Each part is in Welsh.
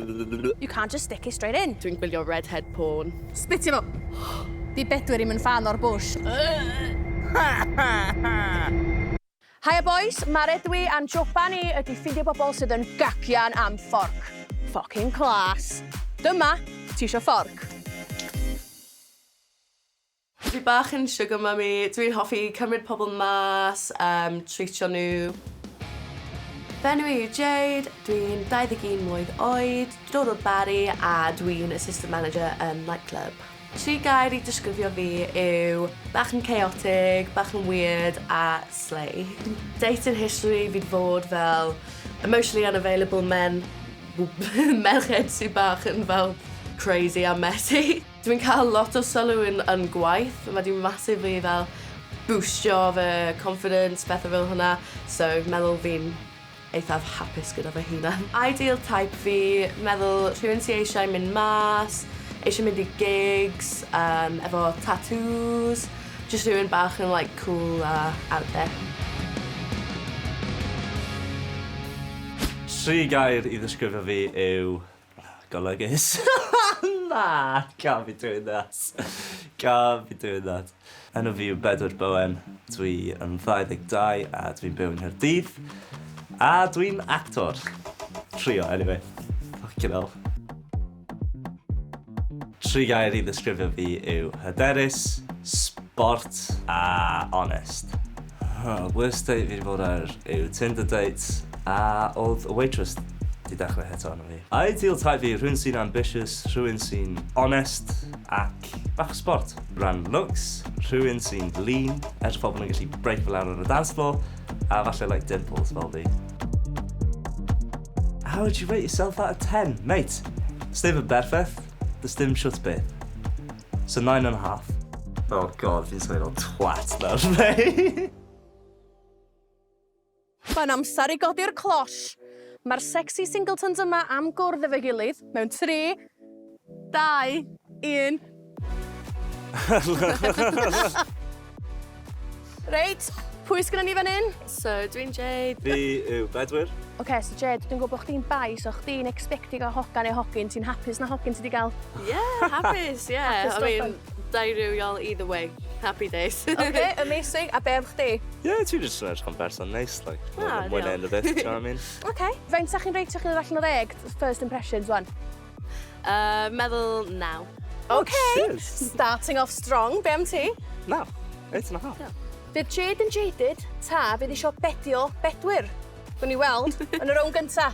You can't just stick it straight in. Dwi'n gwylio redhead porn. Sbitio fo! Di Bedwyr i'm yn ffan o'r bush. Hiya boys, Mared dwi a'n joban i ydi ffindio bobl sydd yn gagian am fforc. Fucking class. Dyma, ti isio fforc? Dwi bach yn sugar mummy, dwi'n hoffi cymryd pobl mas, um, treatio nhw. Fy enw i yw Jade, dwi'n 21 mlwydd oed, dod o'r Barri a dwi'n assistant manager yn nightclub. Tri gair i disgrifio fi yw bach yn chaotic, bach yn weird a slay. Dating history fi 'di fod fel emotionally unavailable men, merched sy bach yn fel crazy a messy. Dwi'n cael lot o sylw yn yn gwaith, mae 'di massively fel bwstio fy confidence, pethe fel hwnna, so meddwl fi'n eithaf hapus gyda fy hunan. Ideal type fi, meddwl rhywun sy eisiau mynd mas, eisiau mynd i gigs, yym efo tattoos, jyst rhywun bach yn like cool a out there. Tri gair i ddisgrifio fi yw Golygus. Na, can't be doing that. Can't be doing that. Enw fi yw Bedwyr Bowen, dwi yn 22 a dwi'n byw yng Nghaerdydd. A dwi'n actor. Trio, anyway. Fucking hell. Tri gair i ddisgrifio fi yw hyderus, sport a onest. Worst date fi 'di bod ar yw Tinder date a oedd y waitress 'di dechrau hito arno fi. Ideal type fi yw rhywun sy'n ambitious, rhywun sy'n onest ac bach o sport. Ran looks, rhywun sy'n lean, edrych fel bod nhw'n gallu break fe lawr ar y dance floor a falle like dimples fel fi. How would you rate yourself out of 10? Mate, sdim yn berffaith, does dim shwt beth. So 9.5. Oh god, fi'n swnio fel twat nawr, mate. Mae'n amser i godi'r closh. Mae'r sexy singletons yma am gwrdd efo'i gilydd mewn 3, 2, 1. Reit, pwy sgynnon ni fan hyn? So, dwi'n Jade. Fi yw Bedwyr. Oce, okay, so Jade, dwi'n gwybod bod chdi'n bi, so chdi'n expectio gael hogan neu hogyn, ti'n hapus na hogyn ti 'di gael? Yeah, hapus, yeah. Hapus I mean, daurywiol either way. Happy days. Okay, amazing. A be am chdi? Yeah, ti'n just yn edrych yn berson neis, like. Ah, Mwy na diolch. unrhyw beth, do you know what I mean? Okay. Faint sa chi'n reitio chi allan o ddeg, first impressions, wan? Meddwl naw. Okay. Cheers. Starting off strong, be am ti? Naw. 8.5. Fydd Jade yn jaded, ta fydd isio bedio bedwyr? Gwn ni weld yn y rownd gynta.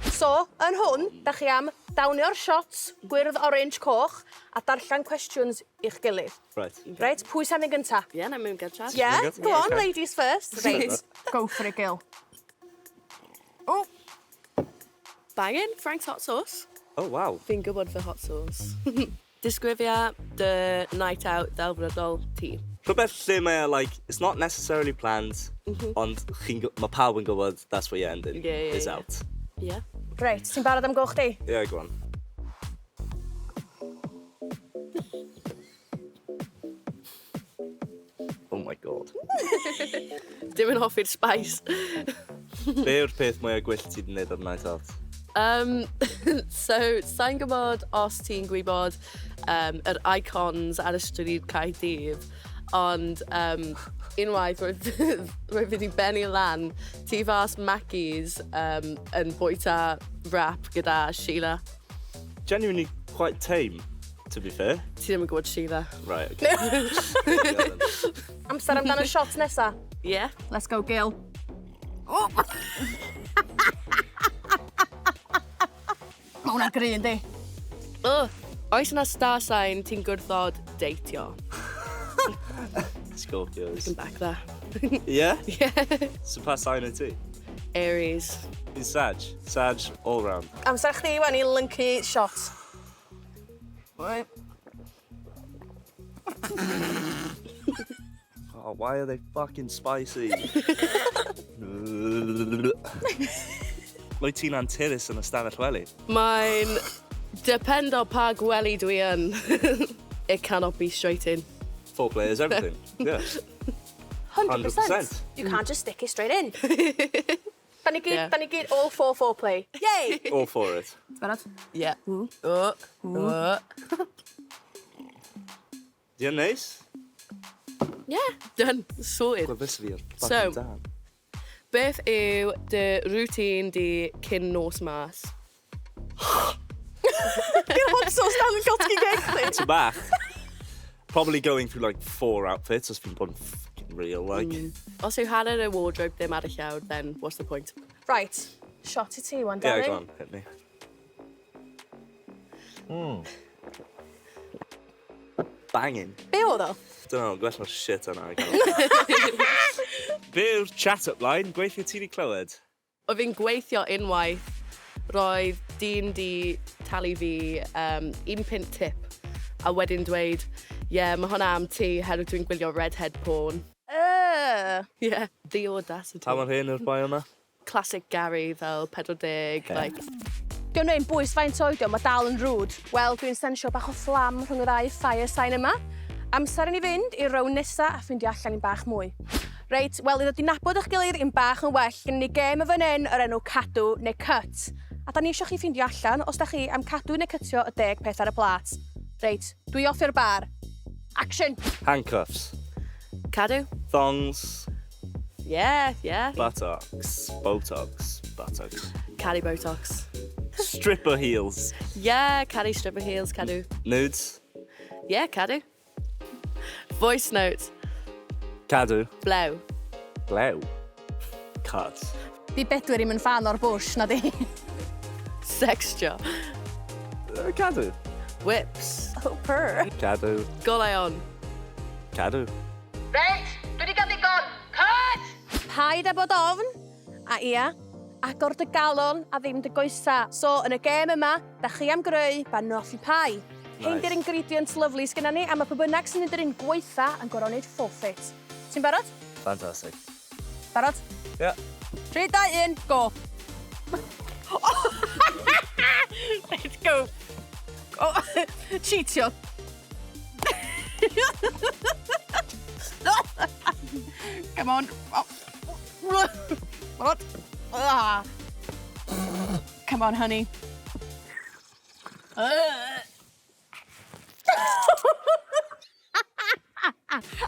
So, yn hwn, da chi am downio'r shots gwyrdd, orange, coch a darllen cwestiwns i'ch gilydd. Right. Reit, pwy sy'n mynd gynta? Ie, na mynd gynta. Yeah, Mynd gynta? go on, Okay. ladies first. Reit, go for it, Gil. Oh, Bangin', Frank's hot sauce. Oh, wow. Fi'n gwybod fy hot sauce. Disgrifia dy night out delfrydol ti. Rhywbeth lle mae e, like, it's not necessarily planned, ond chi'n gw- mae pawb yn gwybod that's where you're ending, Ie, is ie. out. Yeah. Reit, ti'n barod am go chdi? Yeah, go on. Oh my god. Dim yn hoffi'r spice. Be yw'r peth mwyaf gwyllt ti 'di wneud ar night out? So, sa'n gwybod os ti'n gwybod yr icons ar y stryd Caerdydd, ond unwaith roedd fi 'di bennu lan tu fas Mackey's yn bwyta wrap gyda Sheila. Genuinely quite tame, to be fair. Ti ddim yn gwybod Sheila. Right, okay. Amser amdano shot nesa? Yeah. Let's go, Gil. Oh! Mae hwnna'n gry, yndi? Ugh. Oes yna star sign ti'n gwrthod deitio? Scorpios. I can back that. Yeah? Yeah. So pa sign wyt ti? Aries. Fi'n Sag. Sag all round. Amser chdi wan i lyncu shot. Right. Oh, why are they fucking spicy? Wyt ti'n anturus yn ystafell wely? Mae'n dependo pa gwely dwi yn. It cannot be straight in. Foreplay is everything. Yeah. 100%. 100%. You can't just stick it straight in. Da ni gyd, Yeah. da ni gyd all for foreplay. Yay! All for it. Barod? Yeah. O. O. Di o'n neis? Yeah, done. Sorted. Gwefus fi ar So- fucking dan. Beth yw dy routine di cyn nos mas? Di'r hot sauce dal yn llosgi geg chdi. Ti'n bach. Probably going through like four outfits os fi'n bod yn fucking real, like. Os yw hanner y wardrobe ddim ar y llawr, then what's the point? Right, shot i ti, wan, Yeah, darling. go on, hit me. Mm. Banging. Be oedd o? Don't know, gwell na'r shit yna. Be yw'r chat-up line? Gweithio ti 'di clywed? Oedd fi'n gweithio unwaith, roedd dyn di talu fi um, un pint tip, a wedyn dweud, ie, yeah, mae hwnna am ti, herwydd dwi'n gwylio redhead porn. Yeah, the audacity. Pa mor hen yw'r boi yma? Classic Gary fel 40, like, Dio'n ein bwys faint oed o, mae dal yn rude. Wel, dwi'n sensio bach o fflam rhwng y ddau fire sign yma. Amser i ni fynd i'r rown nesa a ffindio allan i'n bach mwy. Reit, wel, i ddod i nabod eich gilydd i'n bach yn well, gen ni gêm y fan hyn o'r enw Cadw neu Cut. A da ni eisiau chi ffindio allan os da chi am cadw neu cytio y 10 peth ar y plât. Reit, dwi off i'r bar. Action! Handcuffs. Cadw? Thongs. Yeah. Buttocks. Botox. Buttocks. Cadw Botox. Stripper heels. Yeah, cadw stripper heels, cadw. Nudes. Yeah, cadw. Voice notes, Cadw. blew. Blew. Cut. Di Bedwyr i'm yn fan o'r bush, na di. Sextio. Cadw. Whips. Oh, purr. Cadw. Golau on. Cadw. Reit, dwi wedi cael digon. Cut! Paid â bod ofn, a ia, agor dy galon a ddim dy goesa. So, yn y gêm yma, da chi am greu banoffee pie. Hein Nice. di'r ingredients lovely sgynna ni, a mae pwy bynnag sy'n neud yr un gwaetha yn gorfod neud forfeit. Ti'n barod? Fantastic. Barod? Yeah. 3, 2, 1, go! Let's go! Oh, cheatio. Come on. Oh. What? Ah. Come on, honey.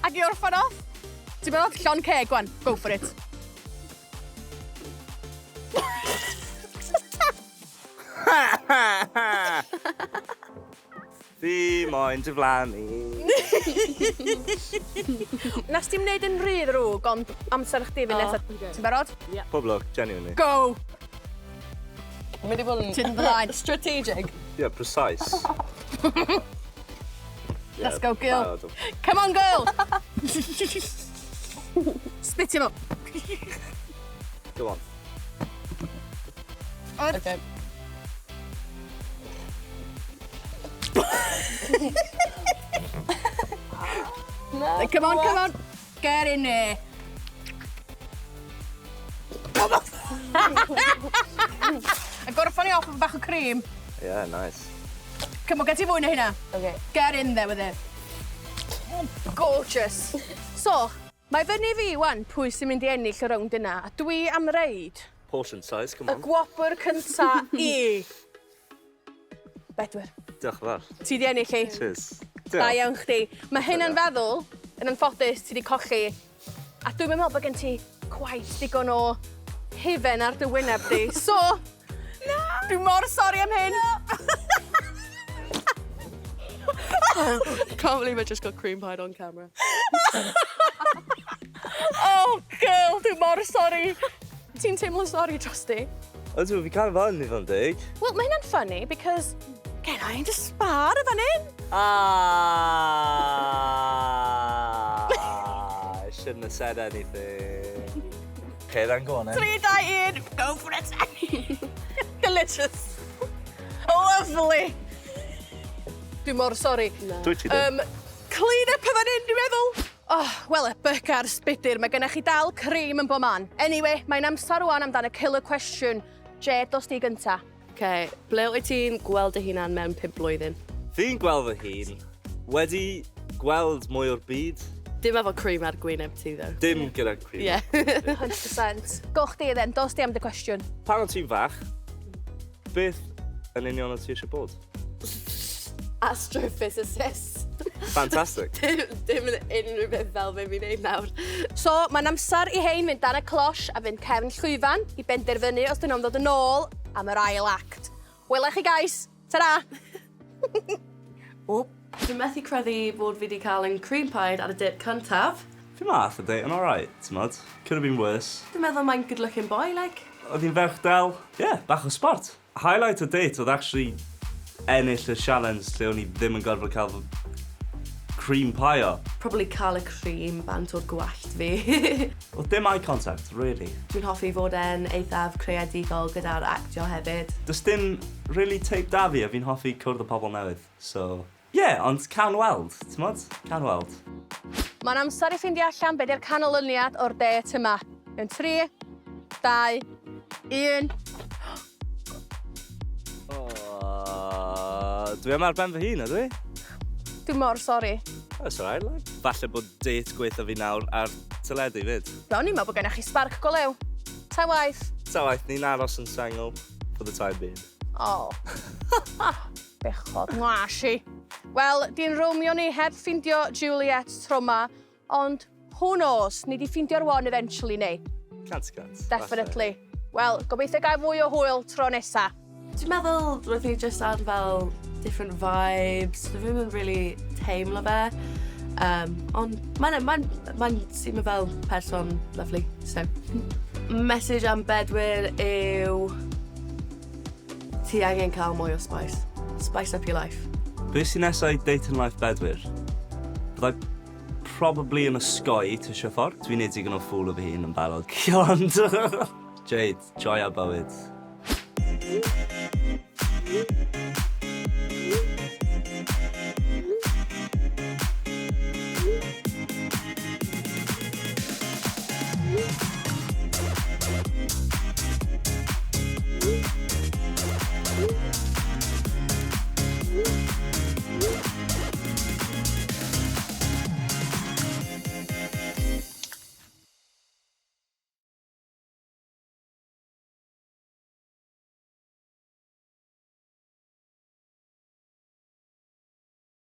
Ac i orffan off, ti'n barod? Llond ceg, gwan. Go for it. Fi moyn diflannu. Nas ti'm wneud yn rhy ddrwg, ond amser chdi fynd O, nesaf. ocê. Ti'n barod? Pob lwc, genuinely. Go! Mynd i bod yn Ti'n flaen. strategic. Yeah, precise. Yeah, Let's go, girl. barod. Come on, girl! Spit him up. Go on. Okay. No. Come on, come on. Get in there. Come on. A gorffan ni off efo bach o cream. Yeah, nice. Come on, get i fwy na hynna. Okay. Get in there with it. Oh, gorgeous. So, mae fyny fi wan pwy sy'n mynd i ennill y rownd yna. A dwi am reid Portion size, come y on. gwobr cynta i... Bedwyr. Diolch yn fawr. Ti di ennill hi. Cheers. Da iawn chdi. Mae hynna'n feddwl, yn anffodus, ti di colli. A dwi'n meddwl bod gen ti quite digon o hufen ar dy wyneb di. So, na. Dwi'n mor sori am hyn. Can't believe I just got cream pie on camera. Oh, girl, dwi'n mor sori. Ti'n teimlo sori dros di? Ydw, fi kind of yn i fod yn deg. Wel, mae hynna'n funny because gen i just spar y fan hyn. Ah! I shouldn't have said anything. Okay, then go on then. 3, 2, 1, go for it. Delicious. Lovely. Dwi'n mor sori. Dwi ti ddim. Clean up y fan hyn, dwi'n meddwl. Oh, wel, y bycar sbidir, mae gennych chi dal cream yn bob man. Anyway, mae'n amser rwan amdan y killer question. Jade, dos di gynta. Okay, ble wyt ti'n gweld dy hunan mewn 5 blwyddyn? Fi'n gweld fy hun wedi gweld mwy o'r byd. Dim efo cream ar gwyneb ti, ddo. Dim gyda cream. Yeah. 100%. Go chdi then, dos di am dy cwestiwn. Pan o ti'n fach, beth yn union o ti eisiau bod? Astrophysicist. Fantastic. Dim yn unrhyw beth fel be fi'n neud nawr. So, mae'n amser i hein fynd dan y closh a fynd cefn llwyfan i benderfynu os dyn nhw'n dod yn ôl am yr ail act. Wela i chi guys. Ta-ra! Wp. Dwi'n methu credu bod fi wedi cael yn cream pie ar y date cyntaf. Fi'n meddwl y date yn alright, ti'n? Could have been worse. Dwi'n meddwl mae'n good looking boy, like. Oedd hi'n ferch del. Yeah, bach o sport. Highlight y date oedd actually ennill y challenge lle o'n i ddim yn gorfod cael fy cream pie o. Probably cael y cream bant o'r gwallt fi. Oedd dim eye contact, really. Dwi'n hoffi fod e'n eithaf creadigol gyda'r actio hefyd. Does dim really type da fi a fi'n hoffi cwrdd â pobl newydd. So, yeah, ond cawn weld, ti'n? Cawn weld. Mae'n amser i ffeindio allan be di'r canlyniad o'r date yma. Mewn 3, 2, 1. Oh, dwi yma ar ben fy hun, ydw i? Dwi'n mor sori. That's alright, like. Falle bod date gweitha fi nawr ar teledu fyd. Ro'n i'n meddwl bod gennych chi spark go lew. Ta waith. Ta waith, ni'n aros yn sengl for the time being. O. Bechod, ngwas i. Wel, di'n Romeo ni heb ffindio Juliet tro 'ma, ond who knows, ni di ffindio'r one eventually neu. 100%. Definitely. Wel, gobeithio gael fwy o hwyl tro nesa. Dwi'n meddwl roedd ni just ar fel different vibes. Dwi ddim yn really teimlo fe. Ond mae'n ma seemio fel person lovely, so. Message am Bedwyr yw ti angen cael mwy o spice. Spice up your life. Be sy'n nesau dating life Bedwyr? Byddai probably yn osgoi tysio ffordd. Dwi'n neud digon o ffwl o fy hun yn barod. Ond, Jade, joia bywyd.